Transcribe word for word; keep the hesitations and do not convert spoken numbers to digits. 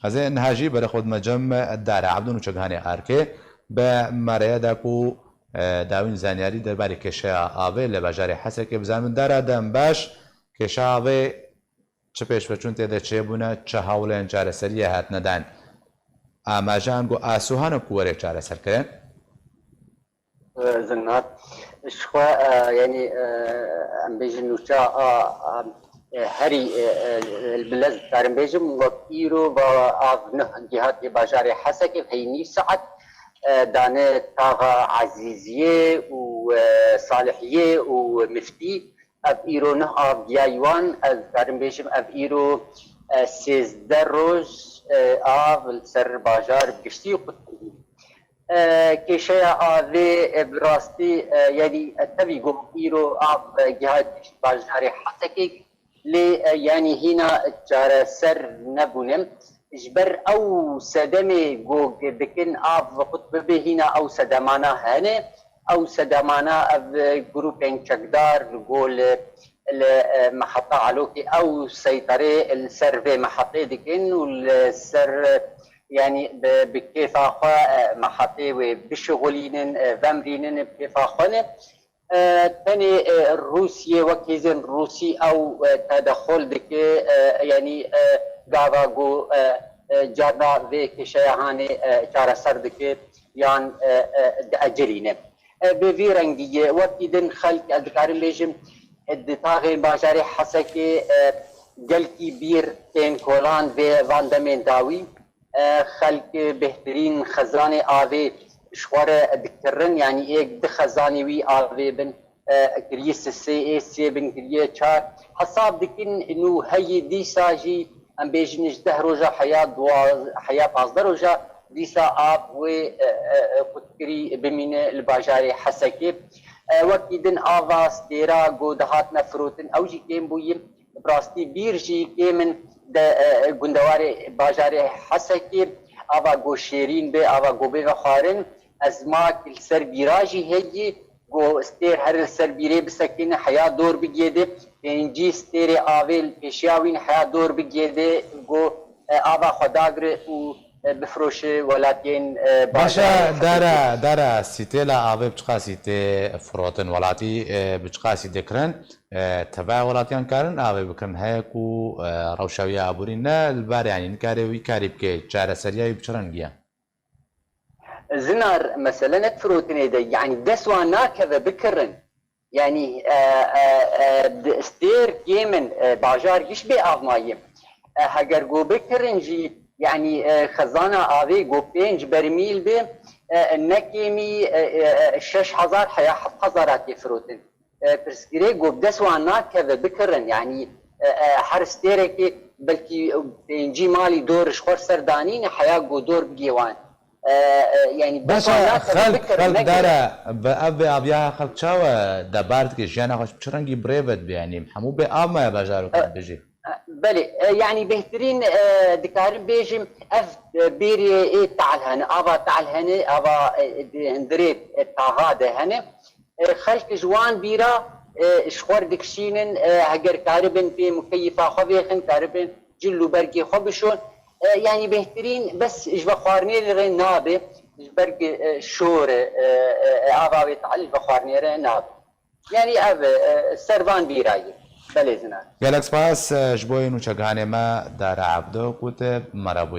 Ez ê niha jî berê xwe dime cem Dara Ebdû nûçeghanê Arkê bi me re ye da ku, e, dawîn zanyarî derbarê kêşeya avê li bajarê Hesekê bizanibin. Dara, dem baş, kêşa avê çi pêşveçûn tê de çêbûne, çi hewlên çareseriyê hatine dan? Amajan ku asohan e ku were çareserkirin? Zinar. Ji xwe, e, yanî, e, em bêjin nûça a, a, e, herî, e, e, bi lez dikarim bêjim, wek îro va av neh gihatê bajarê Hesekê, heyî nîv saet, e, dane taxa Ezîziyê û, e, Salihiyê û Miftî. Ev îro neh av giyayî wan, ez dikarim bêjim, ev îro, e, sêzdeh roj, e, av li ser bajar bi giştî qut kiriye. E, kêşeya avê, e, bi rastî, e, yanî, e, tevî got îro av, e, giha bajarê Hesekê, lê, e, yanî hîna çareser nebûne. Ji ber ew sedemê ku dikin av qut bibe, hîna ew sedemana hene. Ew sedemana ev, e, grûpên çekdar ku li, li, e, meheta Alokê ew seyterê li ser vê mehetê dikin û li ser, e, yanî bi, bi kêfa xwe, e, mehetê wê bişixulînin, e, vemrînin, bi kêfa xwe ne. E, tenê, e, Rûsiyê wek hêzên Rûsî ew, e, tedexul dike, e, yanî, e, gava ku, e, e, carna vê kêşeya hanê, e, çareser dike yan, e, e, diecilîne. E, bi vî rengî ye. Wekî din xelk, ez dikarim bêjim, e, di taxên bajarê Hesekê, e, gelkî bîr tên kolan vê van demên dawî. E, xelk bêhtirîn xezanê avê ji xwe re dikirin, yanî êk di xezanê wî avê bin, e, kiriye sisê, ê sê bin kiriye çar. Hesab dikin nû heyî dîsa jî em bêjin ji deh roja heya dua-, heya pazdeh roja dîsa av wê, e, e, e, qutkirî bimîne li bajarê Hesekê. E, wekî din ava stêra ku dihatine firotin ew jî kêm bûye. Bi rastî bîr jî kêm in de, e, gundewarê bajarê Hesekê, ava ku şêrîn be, ava ku bê vexwarin. Ez ma li ser bîra jî heyî ku stêr her li ser bîrê bisekine, heya dor bigiyê de, pêncî stêrê avê li pêşiya wî ne, heya dor bigiyê de ku, e, ava xwe dagre û, e, bifroşe welatiyên, e, Baş e, bajarê Hesekê. Dara, Dara, sîtêla avê bi çiqasî tê firotin, welatî, e, bi çiqasî dikirin? E, tevaya welatiyan karin avê bikirin, heye ku, e, rewşa wî ya aborî ne li ber, yanî nikare wî karî bike, çareseriya wî bi çi rengî ye? Zinar, mesele ne di firotinê de, yanî dest wan nakeve bikirin. Yanî, e, e, e, di stêr kêm in, e, bajar giş bê av mayî. E, heger ku bikirin jî, yanî, e, xezana avê ku pênc bermîl be, e, ne kêmî, e, e, e, şeş hezar heya heft hezar hatê firotin. E, pirsgirêk ku bi dest wan nakeve bikirin, yanî, e, e, her stêrekê belkî pêncî malî dor ji xwe ser danîne, heya ku dor bigê wan. E, e, yanî bi dest wan Başa, nakeve xelk, bikirin, xelk nekirin. Dara, bi ev bê aviya xelk çawa debar dike, jiyana xwe bi çi rengî bi rê ve dibe, yanî hemû bê av maye bajarokan E, bijî? E, belê, e, yanî bêhtirîn, e, dikarim bêjim, ev, e, bêrê ê tehl hene, ava tehl hene, ava, e, di hundirê, e, taxa de hene. E, xelk ji wan bîra, e, ji xwe dikişînin, e, heger karibin pê mukeyîfa xwe vêxin, karibin cil û bergê xwe bişon. E, yanî bêhtirîn bes ji vexwarinê re nabe, ji ber ku, e, şor e, e, e, ava wê tehl ji vexwarinê re nabe. Yanî ev, e, ser van bîra ye. Belê Zinar. Gelek spas, e, ji bo yê nûçeganê me Dara Ebdo ku te me re bû.